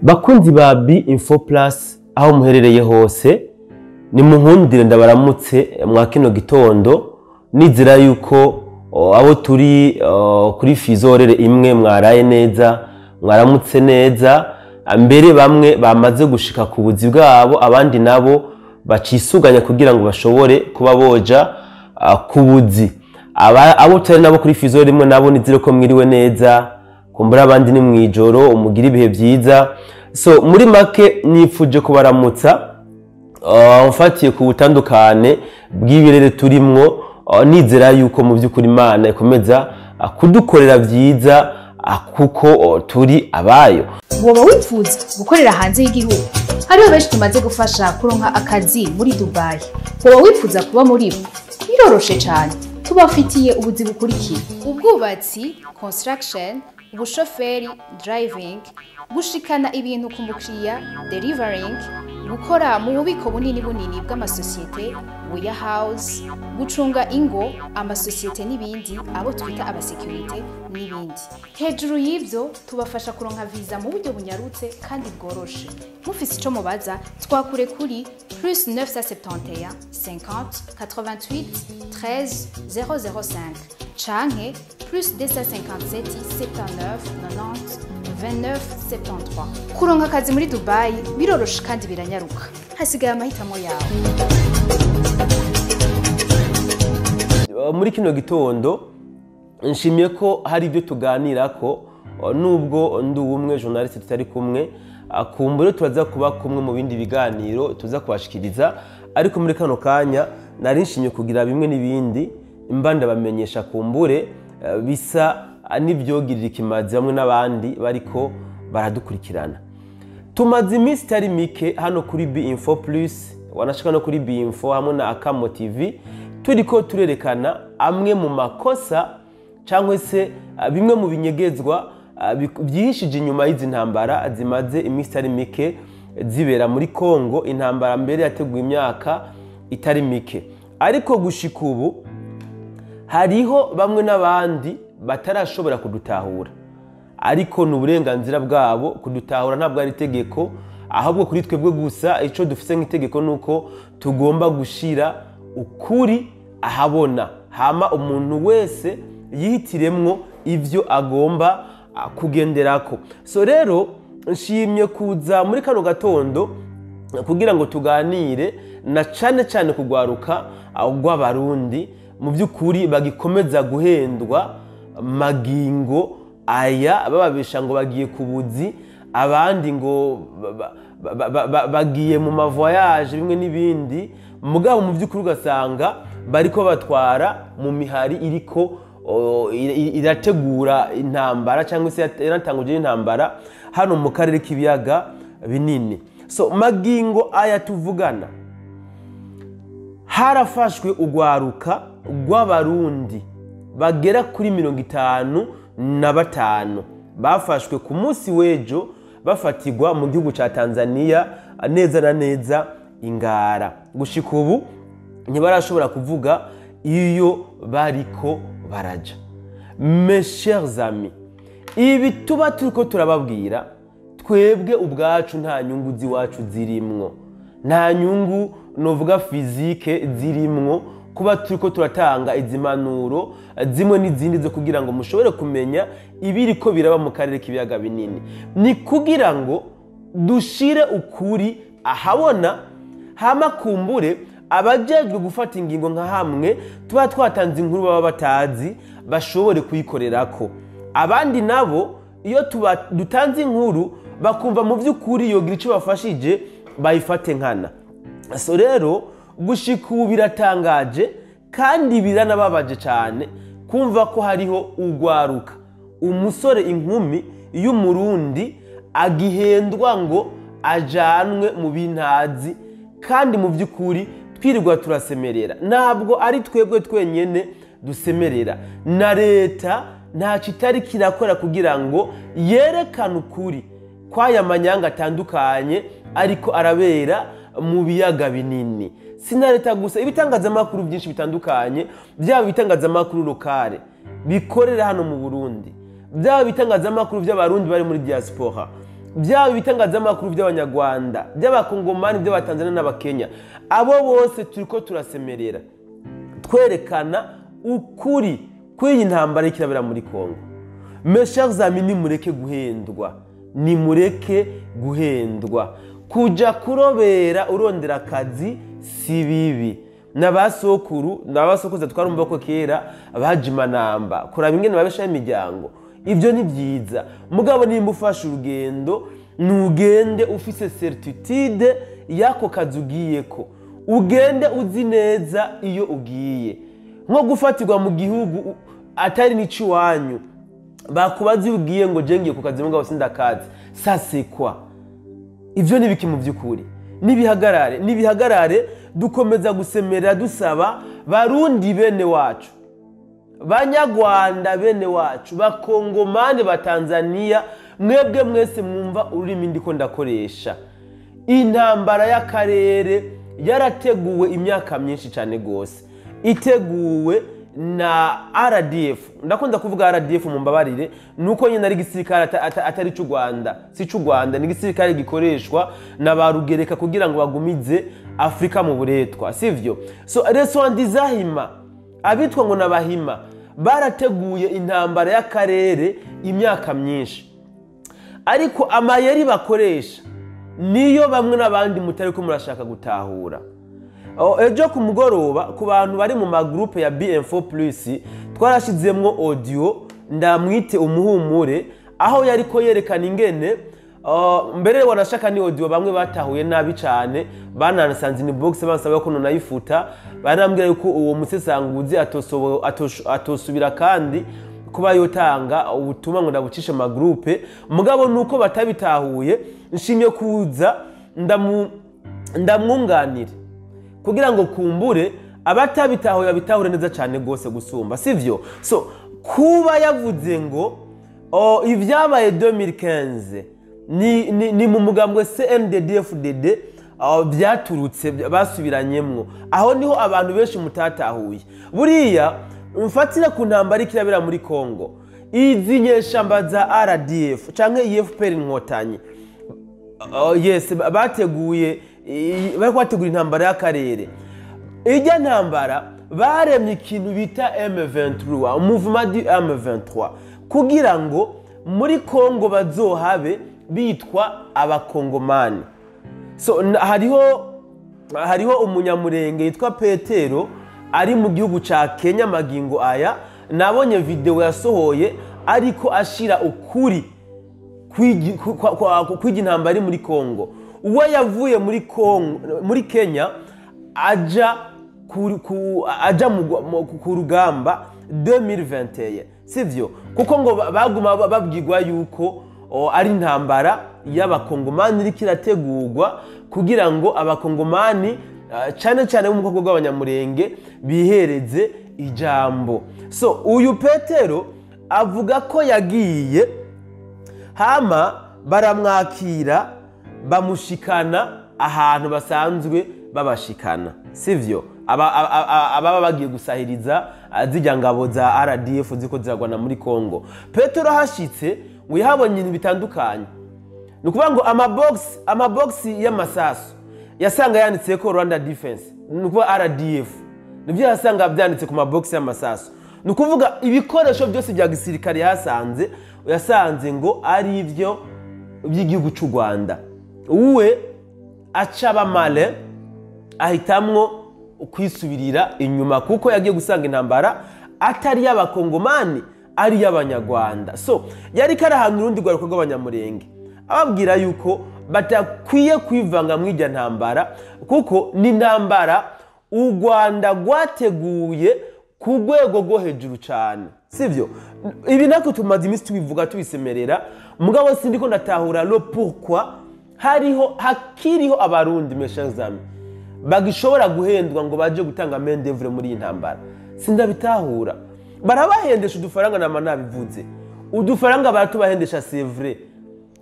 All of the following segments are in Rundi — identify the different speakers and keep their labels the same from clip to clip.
Speaker 1: Bakunzi ba B Info Plus, aho muherereye hose, ni munkundire ndabaramutse mwa kino gitondo. Nizera yuko abo turi kuri fuseau horaire imwe mwaraye neza, mwaramutse neza. Mbere bamwe bamaze gushika ku buzi bwabo, abandi nabo bacisuganya kugira ngo bashobore kuba boja ku buzi. Abo turi nabo kuri fuseau horaire imwe nabo nizere ko mwiriwe neza, kumbura abandi ni mwijoro, umugira ibihe byiza. So muri make nifuje kubaramutsa mfatiye ku butandukane bw'ibirere turimwo, nizera yuko mu by'ukuri Imana ikomeza kudukorera byiza, kuko turi abayo.
Speaker 2: Woba wifuza gukorera hanze y'igihugu? Hariho benshi tumaze gufasha kuronka akazi muri Dubai. Woba wifuza kuba muri bo? Biroroshe cyane, tubafitiye ubuzi bukurikira: ubwubatsi, construction, ubushoferi, driving, gushikana ibintu ku mukiriya, delivering, gukora mu bubiko bunini bunini bw'amasosiyete, warehouse, gucunga ingo, amasosiyete n'ibindi, abo twita abasekirite n'ibindi. Hejuru y'ibyo, tubafasha kuronka visa mu buryo bunyarutse kandi bworoshe. Mufise ico mubaza, twakure kuri +971 50 88 13 005 canke +257 79 90 29 73. Kuronka akazi muri Dubai biroroshe kandi biranyaruka, hasigaye amahitamo yawe.
Speaker 1: Muri kino gitondo nshimye ko hari ibyo tuganira ko nubwo ndi umwe journaliste tutari kumwe, kumbure turaza kuba kumwe mu bindi biganiro tuza kubashikiriza, ariko muri kano kanya nari nshimye kugira bimwe n'ibindi mba ndabamenyesha, kumbure bisa n'ibyogirira ikimazi bamwe n'abandi bariko baradukurikirana. Tumaze iminsi itari mike hano kuri B Info Plus, wanashika no kuri B Info hamwe na Akamo TV, turiko turerekana amwe mu makosa cyangwa se bimwe mu binyegezwa byihishije inyuma y'izi ntambara zimaze iminsi itari mike zibera muri Kongo, intambara mbere yateguye imyaka itari mike. Ariko gushika ubu hariho bamwe n'abandi batarashobora kudutahura, ariko ni uburenganzira bwabo kudutahura, ntabwo ari itegeko. Ahubwo kuri twebwe gusa ico dufise nk'itegeko nuko tugomba gushira ukuri ahabona, hama umuntu wese yihitiremwo ivyo agomba kugenderako. So rero nshimye kuza muri kano gatondo kugira ngo tuganire na cane cane kugwaruka rw'Abarundi mu by'ukuri bagikomeza guhendwa magingo aya, bababesha ngo bagiye kubuzi, abandi ngo bagiye mu mavoyage bimwe n'ibindi, mugabo mu by'ukuri ugasanga bariko batwara mu mihari iriko irategura intambara cyangwa se iratanguje intambara hano mu karere k'ibiyaga binini. So magingo aya tuvugana harafashwe ugwaruka rw'Abarundi bagera kuri 55 bafashwe ku munsi w'ejo, bafatirwa mu gihugu ca Tanzania neza na neza Ingara. Gushika ubu ntibarashobora kuvuga iyo bariko baraja. Mes chers amis, ibi tuba turiko turababwira twebwe ubwacu nta nyungu ziwacu zirimwo, nta nyungu novuga physique zirimwo, kuba turiko turatanga izi mpanuro zimwe n'izindi zo kugira ngo mushobore kumenya ibiriko biraba mu karere k'ibiyaga binini. Ni kugira ngo dushire ukuri ahabona, hama kumbure abajejwe gufata ingingo nka hamwe tuba twatanze inkuru baba batazi bashobore kuyikorerako. Abandi nabo iyo dutanze inkuru bakumva mu by'ukuri yogira ico bafashije bayifate nkana. So rero gushika ubu biratangaje kandi biranababaje cyane kumva ko hariho ugwaruka, umusore inkumi y'Umurundi agihendwa ngo ajanwe mu bintazi, kandi mu by'ukuri twirirwa turasemerera. Ntabwo ari twebwe twenyene dusemerera, na leta nta kitari kirakora kugira ngo yerekane ukuri kwaya manyanga atandukanye ariko arabera mu biyaga binini. Sina leta gusa, ibitangazamakuru byinshi bitandukanye, byaba ibitangazamakuru lokale bikorera hano mu Burundi, byaba ibitangazamakuru by'Abarundi bari muri diaspora, Byaba ibitangazamakuru by'Abanyarwanda, by'Abakongomani, by'Abatanzania n'Abakenya, abo bose turiko turasemerera twerekana ukuri kw'iyi ntambara iriko muri Kongo. Mes chers amis, nimureke guhendwa, nimureke guhendwa. Kuja kurobera urondera akazi si bibi. N'abasokuru n'abasokuza twarumva ko kera bajimanamba kuraba ingene babeshaho imiryango, ibyo ni byiza. Mugabo nimba ufashe urugendo, nugende ufise certitude y'ako kazi ugiyeko, ugende uzi neza iyo ugiye. Nko gufatirwa mu gihugu atari n'iciwanyu, bakubaza iyo ugiye ngo je ngiye ku kazi mugabo sindakazi, ça c'est quoi? Ivyo ni biki mu by'ukuri? Nibihagarare, nibihagarare. Dukomeza gusemerera dusaba Barundi bene wacu, Banyarwanda bene wacu, Bakongomani ba Tanzania, mwebwe mwese mwumva ururimi ndiko ndakoresha. Intambara y'akarere yarateguwe imyaka myinshi cyane gose, iteguwe na RDF. Ndakunda kuvuga RDF, mumbabarire, nuko nyine ari gisirikare atari cy'u Rwanda, si cy'u Rwanda, ni gisirikare gikoreshwa na ba Rugereka kugira ngo bagumize Afrika mu buretwa, sivyo? So Reswandizahima, abitwa ngo nabahima, barateguye intambara y'akarere imyaka myinshi, ariko amayeri bakoresha niyo bamwe n'abandi mutari ko murashaka gutahura. Ejo ku mugoroba, ku bantu bari mu magroupe ya BM4 plus, twarashizemwo audio ndamwite umuhumure, aho yariko yerekana ingene mbere wanashaka ni audio bamwe batahuye nabi cyane, bananasanze in box bansaba ko nayifuta, banambwira yuko uwo musesanguzi atosubira kandi kuba yotanga ubutumwa ngo ndabucishe ma groupe. Mugabo nuko batabitahuye, nshimye kuza ndamwunganira kugira ngo kumbure abatabitahuye babitahure neza cyane gose gusumba, sivyo? So kuba yavuze ngo ibyabaye 2015 ni mu mugambwe CNDD-FDD byaturutse basubiranyemwo, aho niho abantu benshi mutatahuye. Buriya mfatira ku ntambara ikirabera muri Kongo, izi nyeshamba za RDF canke FPR Inkotanyi, yes, bateguye, bari bategura intambara y'akarere. Ijya ntambara baremye ikintu bita M23, mouvement du M23, kugira ngo muri Kongo bazohabe bitwa Abakongomani. So hariho umunyamurenge yitwa Petero ari mu gihugu ca Kenya magingo aya, nabonye video yasohoye ariko ashira ukuri kwigi ntambara muri Kongo. Uwo yavuye muri Kongo, muri Kenya, aja ku rugamba 2021, sivyo? Kuko ngo baguma babwirwa yuko ari intambara y'Abakongomani iriko irategurwa kugira ngo Abakongomani cyane cyane bo mu bwoko bw'Abanyamurenge bihereze ijambo. So uyu Petero avuga ko yagiye hama baramwakira bamushikana ahantu basanzwe babashikana, sivyo? Ababa bagiye gusahiriza zijya ngabo za RDF ziko ziragwana muri Kongo. Petero hashitse ngo yahabonye ibintu bitandukanye, ni ukuvuga ngo amabox y'amasasu yasanga yanditse ko Rwanda Defense, ni ukuvuga RDF, nibyo yasanga byanditse ku mabox y'amasasu. Ni ukuvuga ibikoresho byose bya gisirikare yasanze, yasanze ngo ari ibyo by'igihugu cy'u Rwanda. Uwe acaba male ahitamwo kwisubirira inyuma, kuko yagiye gusanga intambara atari y'Abakongomani, ari y'Abanyarwanda. So yari karahanura urundi rwaruka rw'Abanyamurenge, ababwira yuko batakwiye kwivanga mw'ijya ntambara, kuko ni intambara u Rwanda rwateguye ku rwego rwo hejuru cyane, sivyo? Ibi nako tumaze iminsi tubivuga tubisemerera, mugabo sindiko ndatahura le pourquoi hariho hakiriho Abarundi, mes chers amis, bagishobora guhendwa ngo baje gutanga main d'oeuvre muri iyi ntambara. Sindabitahura. Barabahendesha udufaranga, nama nabivuze, udufaranga baratubahendesha, c'est vrai.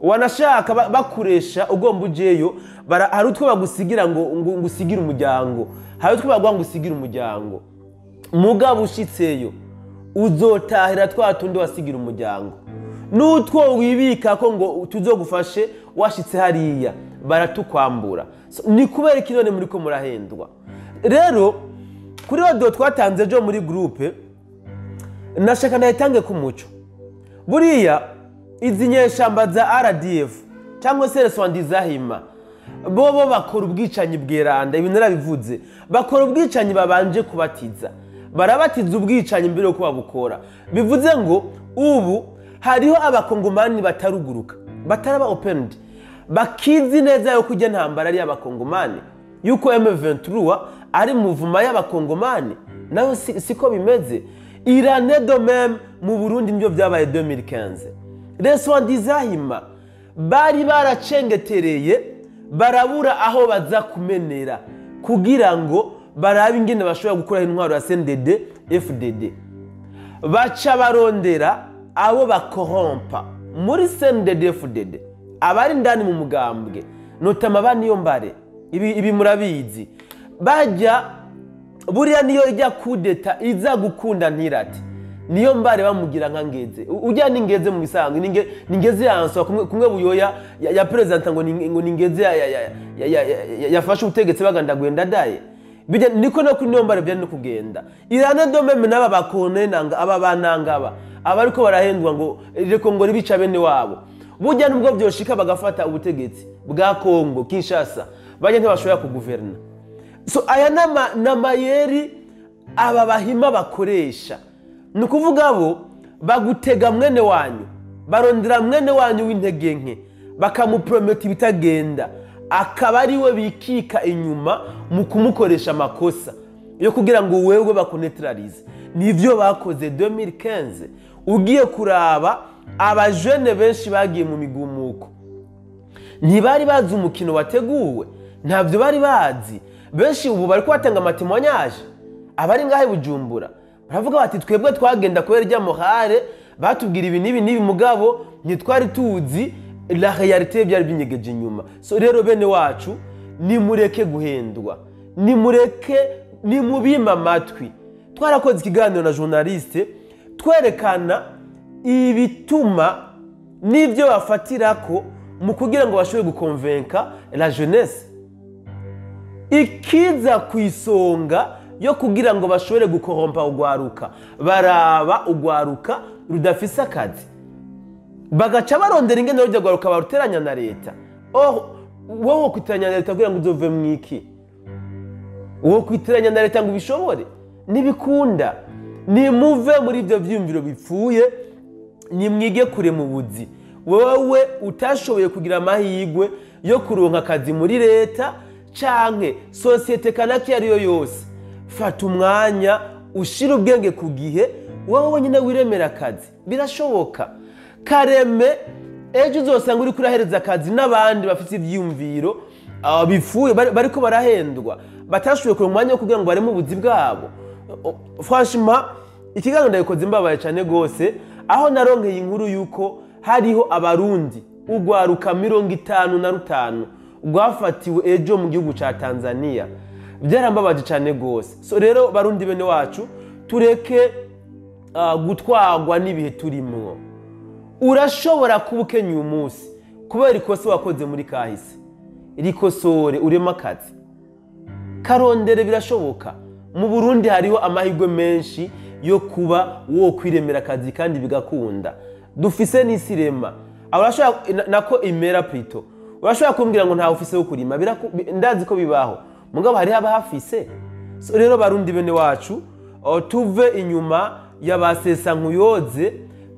Speaker 1: Wanashaka bakuresha ugomba ujeyo, hari utwo bagusigira ngo ngusigire umuryango, hari utwo baguha ngo usigire umuryango. Mugabo ushitseyo Uzotahira twa tundi wasigira umuryango, n'utwo wibika ko ngo tuzogufashe washitse hariya baratukwambura. So, ni kubera iki none muri ko murahendwa? Rero kuri audio twatanze ejo muri groupe, nashaka ndayitange ku muco. Buriya izi nyeshamba za RDF cyangwa se Reswandizahima, bobo bakora ubwicanyi bweranda. Ibi narabivuze, bakora ubwicanyi babanje kubatiza, barabatiza ubwicanyi mbere yuko babukora. Bivuze ngo ubu hariho abakongomani bataruguruka, bataraba opened, bakizi neza yuko ijya ntambara ari abakongomani, yuko M23 ari muvuma y'abakongomani. Nayo siko bimeze. Irane de même mu Burundi nibyo byabaye 2015. Reswandizahima bari baracengetereye, barabura aho baza kumenera kugira ngo barabe ingene bashobora gukora intwaro ya CNDD FDD. Baca barondera abo bakorompa muri CNDD FDD, abari ndani mu mugambwe, notama ba niyo mbare. Ibi murabizi. Bajya buriya niyo ijya kudeta iza gukunda ntirati niyo mbare bamugira nka ngeze. Ujya ningeze mu bisanzwe, ningeze yanswa kumwe buyoya ya president ngo ningeze yafashe ubutegetsi bagandaguye ndadaye. Bijya niko no kuri niyo mbare byari no kugenda. Irane do meme n'aba bakone nanga aba bananga aba abariko barahendwa ngo reko ngo ribica bene wabo. Burya nubwo byoshika bagafata ubutegetsi bwa Kongo Kinshasa, bajya ntibashobora kuguverna. So aya namayeri aba bahima bakoresha. Ni kuvuga bo bagutega mwene wanyu, barondera mwene wanyu w'intege nke, bakamuprometa ibitagenda, akaba ari we bikika inyuma mu kumukoresha amakosa yo kugira ngo wewe bakunetralize. Nivyo bakoze 2015. Ugiye kuraba abajene benshi bagiye mu migumuko, ntibari bazi umukino wateguwe, ntabyo bari bazi. Benshi ubu bari kubatanga amatémoignage, abari ngahe Bujumbura baravuga bati twebwe twagenda kubera rya morale, batubwira ibi n'ibi n'ibi, mugabo ntitwari tuzi la réalité byari binyegeje inyuma. So rero bene wacu, nimureke guhendwa, nimureke, nimubima amatwi. Twarakoze ikiganiro na journaliste twerekana ibituma n'ibyo bafatirako mu kugira ngo bashobore gukonvenka la jeunesse. Ikiza ku isonga yo kugira ngo bashobore gukorompa ugwaruka, baraba ugwaruka rudafise akazi, bagaca barondera ingene rujya gwaruka baruteranya na leta. Or wowe kwiteranya na leta kugira ngo uzove mwiki, wowe kwiteranya na leta ngo ubishobore nibikunda. Nimuve muri ibyo vyumviro bipfuye, nimwige kure mu buzi. Wewe utashoboye kugira amahirwe yo kuronka akazi muri leta canke societe kanaki ariyo yose, fata umwanya ushira ubwenge ku gihe, wowe wenyine wiremera akazi. Birashoboka. Kareme ejo uzosanga uri kurahereza akazi n'abandi bafite ivyiyumviro bipfuye, bariko barahendwa, batashoboye kuronka umwanya wo kugira ngo bareme ubuzi bwabo. Franchement, ikiganiro ndabikoze mbabaye cyane gose, aho naronkeye inkuru yuko hariho abarundi ugwaruka 55 rwafatiwe ejo mu gihugu ca Tanzania. Byarambabaje cyane gose. So rero barundi bene wacu, tureke gutwagwa n'ibihe turimwo. Urashobora kuba ukenye uyu munsi kubera ikosa wakoze muri kahise, rikosore ureme akazi, karondere. Birashoboka. Mu Burundi hariho amahirwe menshi yo kuba wo kwiremera akazi kandi bigakunda. Dufise n'isi rema, urashobora nako imera plutôt. Urashobora kumbwira ngo ntawe ufise wo kurima, ndazi ko bibaho, mugabo hariho abahafise. So rero barundi bene wacu, tuve inyuma y'abasesa nkuyoze,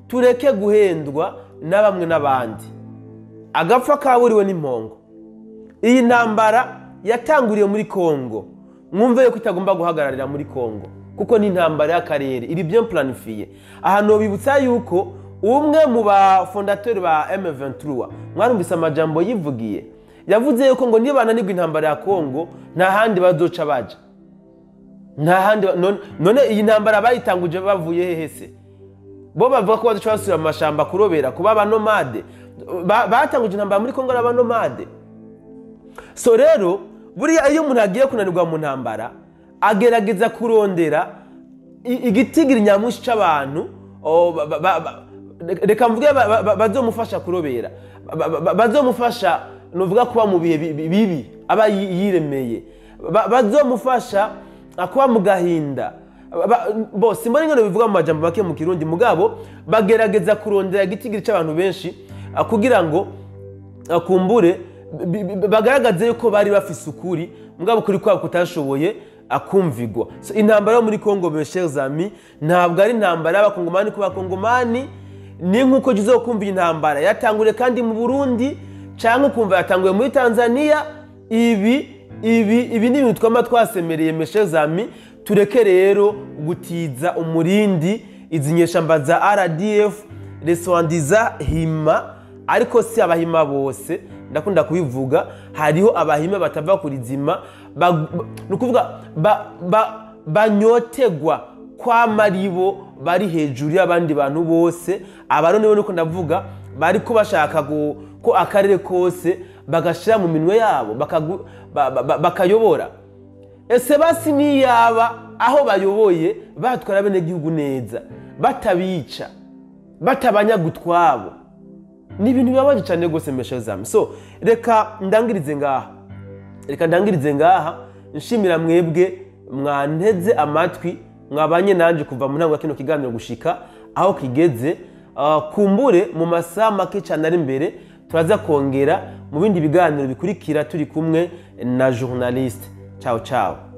Speaker 1: tureke guhendwa na bamwe n'abandi. Agapfa kaburiwe n'impongo. Iyi ntambara yatanguriye muri Kongo, mwumve yuko itagomba guhagararira muri Kongo, kuko ni intambara y'akarere iri bien planifiée. Ahantu bibutsa yuko umwe mu ba fondateur ba M23, mwarumvise amajambo yivugiye, yavuze yuko ngo niba bananirwa intambara ya Kongo nta handi bazoca baja, nta handi. None iyi ntambara bayitanguje bavuye hehe se? Bo bavuga ko bazoca basubira mu mashamba kurobera, kuba abanomade. Batanguje intambara muri Kongo ari abanomade. So rero buriya iyo umuntu agiye kunanirwa mu ntambara, agerageza kurondera Igitigiri nyamwinshi c'abantu, reka mvuge bazomufasha kurobera, bazomufasha nuvuga kuba mu bihe bibi aba yiremeye, bazomufasha kuba mu gahinda. Bo simbona ingene bivuga mu majambo make mu Kirundi, mugabo bagerageza kurondera igitigiri c'abantu benshi kugira ngo kumbure bagaragaze yuko bari bafise ukuri, mugabo ukuri kwabo kutashoboye akumvigwa. So, intambara yo muri Congo, mes chers amis, ntabwo ari intambara y'abakongomani ku bakongomani. Ni nkuko uzokumva intambara yatanguriye kandi mu Burundi, canke ukumva yatanguye muri Tanzania. Ibi ni ibintu twama twasemereye, mes chers amis. Tureke rero gutiza umurindi izi nyeshamba za RDF, les soi-disant Hima. Ariko si abahima bose, ndakunda kubivuga, hariho abahima batava kurizima, ni ukuvuga banyotegwa kwama aribo bari hejuru y'abandi bantu bose. Abarundi bo niko ndavuga, bariko bashaka ko akarere kose bagashira mu minwe yabo, bakayobora. Ese basi niyaba aho bayoboye batwara bene gihugu neza, batabica, batabanyaga utwabo? Ni ibintu bibabaje cyane rwose, mes chers amis. So reka ndangirize ngaha, reka ndangirize ngaha, nshimira mwebwe mwanteze amatwi, mwabanye nanje kuva mu ntango ya kino kiganiro gushika aho kigeze. Kumbure mu masaha make cyane ari imbere turaza kongera mu bindi biganiro bikurikira turi kumwe na journaliste. Ciao ciao.